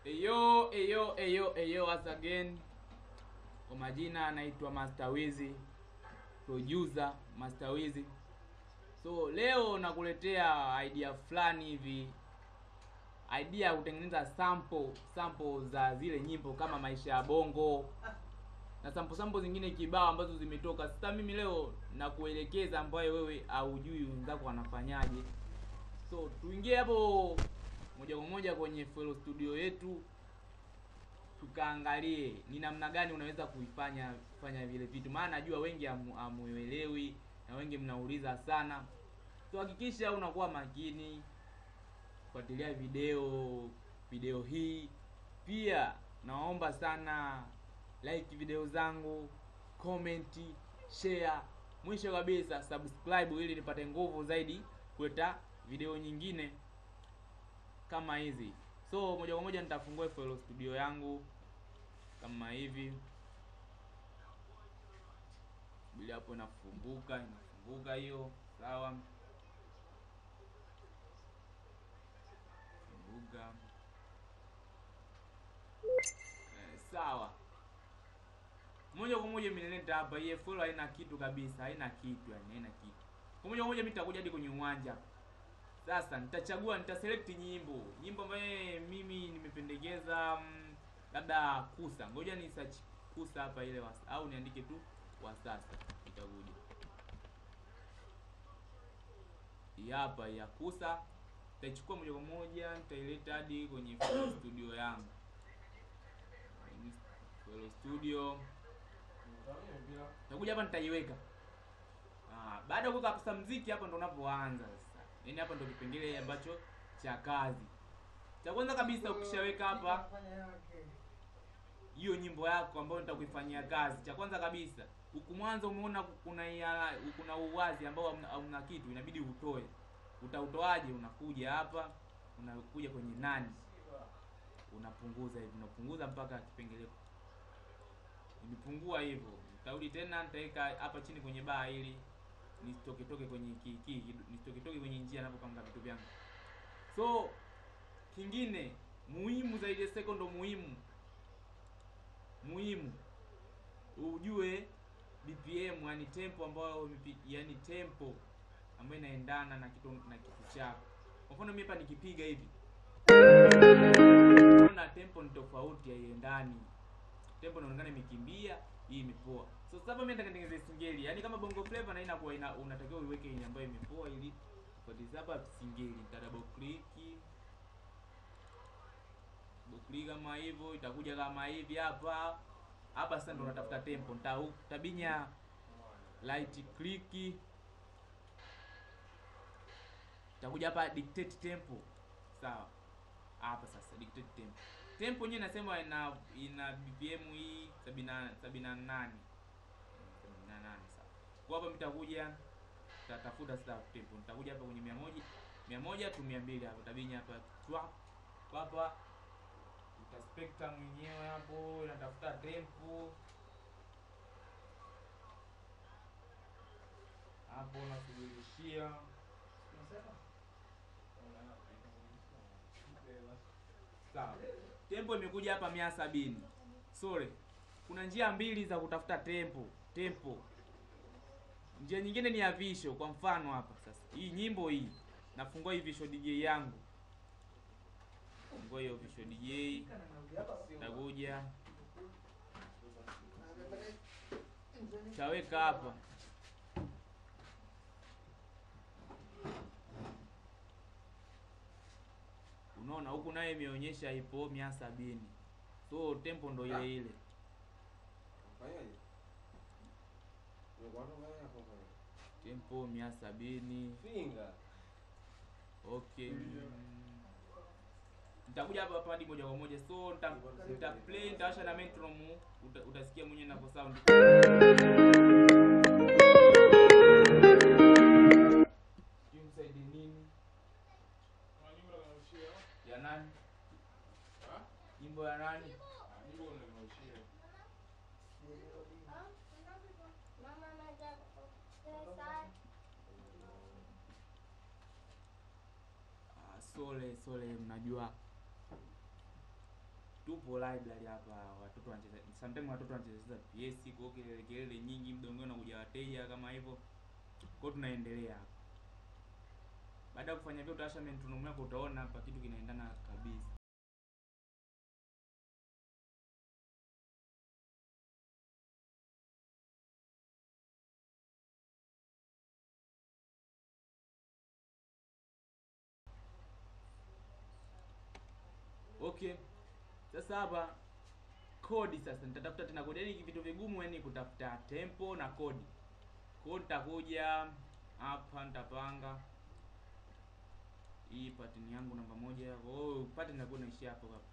Eyo, eyo, eyo, eyo, once again. Kwa majina anaitwa Master Wizzy, producer Master Wizzy. So leo nakuletea idea fulani hivi, idea ya kutengeneza sample za zile nyimbo kama Maisha ya Bongo na sample zingine kibao ambazo zimetoka. Sasa mimi leo nakuelekeza ambayo wewe haujui wenzako wanafanyaje. So tuingie hapo moja kwa moja kwenye FL Studio yetu, tukaangalie ni namna gani unaweza kuifanya fanya vile vitu, maana najua wengi hamuelewi na wengi mnauliza sana. So hakikisha unakuwa makini, fuatilia video hii. Pia naomba sana like video zangu, comment, share, mwisho kabisa subscribe ili nipate nguvu zaidi kuleta video nyingine kama hizi. So moja kwa moja nitafungua FL Studio yangu kama hivi. Bila hapo inafunguka hiyo, sawa. Funguka. Sawa. Moja kwa moja imenileta hapa. Hii FL haina kitu kabisa, haina kitu yani, haina kitu. Kwa moja kwa moja mimi nitakuja hadi kwenye uwanja. Sasa nitachagua, nitaselect nyimbo ambayo mimi nimependekeza, labda Kusa. Ngoja ni search Kusa hapa ile au niandike tu Wasasa, itakuja. Hii hapa ya Kusa. Nitachukua moja kwa moja, nitaileta hadi kwenye FL Studio yangu. FL Studio. Nitakuja hapa nitaiweka. Baada ya kuweka Kusa muziki hapa ndo unapoanza sasa. Yaani hapa ndo kipengele ambacho cha kazi. Cha kwanza kabisa ukishaweka hapa hiyo nyimbo yako ambayo nitakuifanyia kazi, cha kwanza kabisa huku mwanzo umeona kuna uwazi ambao hauna kitu, inabidi utoe. Utautoaje? Unakuja hapa, unakuja kwenye nani, unapunguza hivi, unapunguza mpaka kipengele imepungua hivyo. Nitarudi tena nitaweka hapa chini kwenye baa ili nisitoke kwenye nisitoke kwenye njia ninapopanga vitu vyangu. So kingine muhimu zaidi, second muhimu ujue BPM, yani tempo ambayo, yani tempo ambayo inaendana na kitu chako. Kwa mfano mimi hapa nikipiga hivi, unaona tempo ni tofauti, haiendani. Tempo inaonekana imekimbia, hii imepoa. So sasa mimi nataka nitengeneze singeli, yani kama Bongo Flava na inakuwa unatakiwa uiweke yenye ambayo imepoa ili kwa sababu singeli. Nita double click kama hivyo, itakuja kama hivi hapa. Hapa sasa ndo natafuta tempo. Nitabinya right click, itakuja hapa dictate tempo. Sawa. Hapa sasa dictate tempo. Tempo yenyewe nasema ina BPM hii 78. 78 sawa. Kwa hapa nitakuja nitatafuta sasa tempo. Nitakuja hapa kwenye 100 tu 200 hapo. Tabinya hapa twap. Hapa utaspectra mwenyewe hapo inatafuta tempo. Hapo unasubirishia. Sawa. Tempo imekuja hapa 170. Sorry. Kuna njia mbili za kutafuta tempo. Njia nyingine ni ya visho. Kwa mfano hapa sasa, hii nyimbo hii nafungua hii visho DJ yangu. Fungua hiyo visho DJ. Nitakuja taweka hapa. Unaona huku naye imeonyesha ipo 170. So tempo ndo ile ile. Tempo 170. Finga. Okay. Nitakuja hapa hadi moja kwa moja. So nita play, nitawasha na metronome, utasikia mwenyewe ninapo sound. Jumsaidi nini? Ya nani? Nyimbo ya nani? Nyimbo unanirushia. Sole mnajua Tupo library hapa, watoto wanacheza, sometimes watoto wanacheza PS, kwa hiyo kelele nyingi, muda mwingine unakuja wateja kama hivyo. Kwa hiyo tunaendelea hapa. Baada ya kufanya hivyo, utawasha metronome yako, utaona hapa kitu kinaendana kabisa. Okay. Sasa hapa kodi, sasa nitatafuta tena kodi. Yaani vitu vigumu yani kutafuta tempo na kodi. Kwa hiyo nitakuja hapa nitapanga hii pattern yangu namba 1. Kwa hiyo pattern inakuwa inaishia hapo hapo.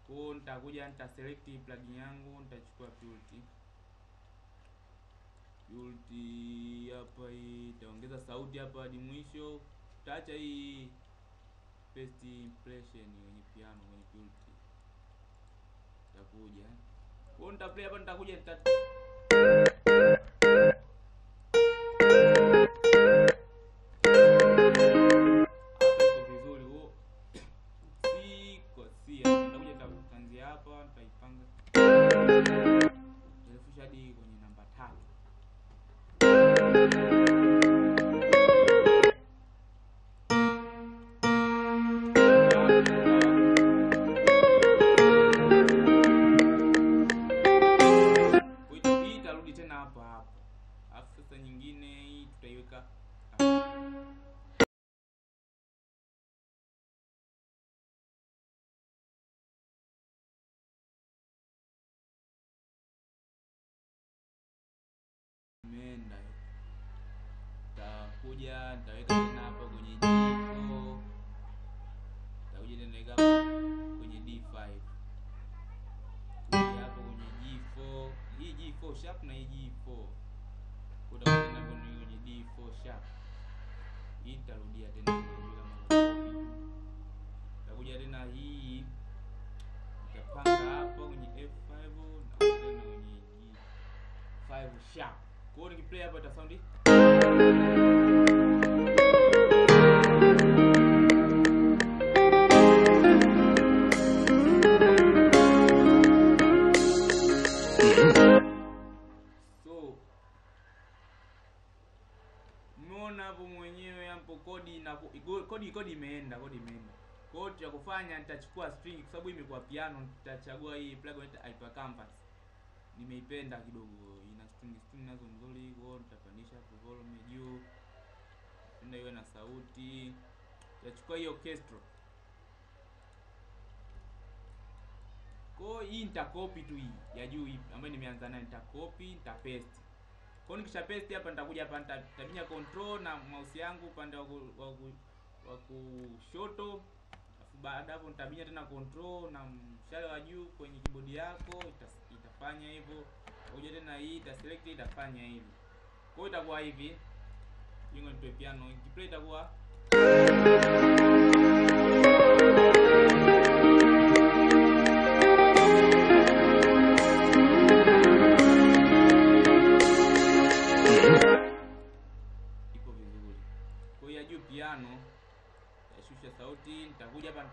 Kwa hiyo nitakuja nita select plugin yangu, nitachukua Purity. Purity hapa hii itaongeza sauti hapa hadi mwisho. Tutaacha hii first impression kwenye piano, kwenye Purity. Nitakuja. Kwa hiyo nita play hapa, nitakuja nita hapa vizuri huo. C kwa C. Nitakuja nitaanzia hapa, nitaipanga. Nitarefusha hadi kwenye namba 3. Imeenda. Nitakuja nitaweka tena hapa kwenye G4. Nitakuja tena nitaweka hapa kwenye D5. Kuja hapa kwenye G4, hii G4 sharp na hii G4. Utakuja tena kwenye D4 sharp. Hii nitarudia tena kama. Nitakuja tena hii nitapanga hapa kwenye F5 na tena kwenye G5 sharp. Kwa hiyo nikiplay hapa ita sound. So umeona hapo mwenyewe hapo kodi na kodi imeenda, kodi imeenda. Kwa hiyo cha kufanya nitachukua string kwa sababu imekuwa piano, nitachagua hii plugin inaitwa Hyper Canvas. Nimeipenda kidogo, ina string nazo nzuri. Kwa hiyo nitapandisha hapo volume juu, ndio iwe na sauti. Nitachukua hiyo orchestra. Kwa hii nitacopy tu hii ya juu hii ambayo nimeanza nayo, nitacopy, nitapaste. Kwa hiyo nikisha paste hapa nitakuja hapa nitabinya control na mouse yangu upande wa kushoto. Alafu baada hapo nitabinya tena control na mshale wa juu kwenye keyboard yako, itafanya hivyo. Ngoja tena hii ita select, itafanya hivi. Kwa hiyo itakuwa hivi. Hiyo ndio piano. Ikiplay itakuwa iko vizuri. Kwa hiyo juu piano nitashusha sauti, nitakuja hapa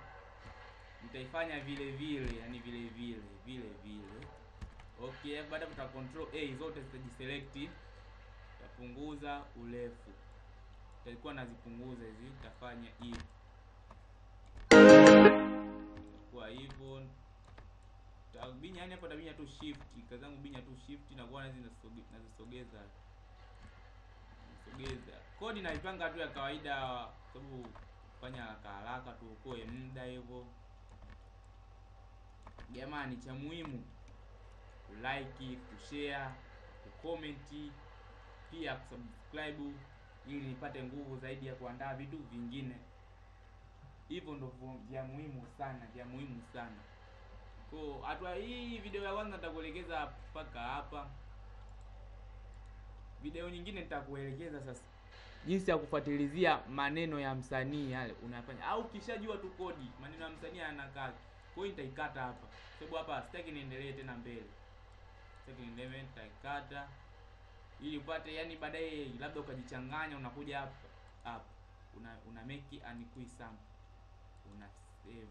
nitaifanya vile vile, yani vile vile vile vile. Okay, baada ya control A zote zitajiselect. Nitapunguza urefu. Nitakuwa nazipunguza hizi, nitafanya hivi. Kwa hivyo nitabinya, yani hapa nitabinya tu shift, kazi yangu binya tu shift na kwa hizi nazisogeza. Sogeza. Kodi naipanga tu ya kawaida sababu kufanya haraka haraka tuokoe muda hivyo. Jamani, cha muhimu kulike, kushare, kucomment, pia kusubscribe ili nipate nguvu zaidi ya kuandaa vitu vingine. Hivyo ndio vya muhimu sana, vya muhimu sana. Kwa hatua hii video ya kwanza nitakuelekeza mpaka hapa. Video nyingine nitakuelekeza sasa jinsi ya kufuatilizia maneno ya msanii yale unafanya, au kishajua tu kodi maneno ya msanii yanakaa. Kwa hiyo nitaikata hapa sababu hapa sitaki niendelee tena mbele. Sitaki niendelee, nitaikata ili upate, yani baadaye labda ukajichanganya, unakuja hapa hapa una make an quick sample, una save.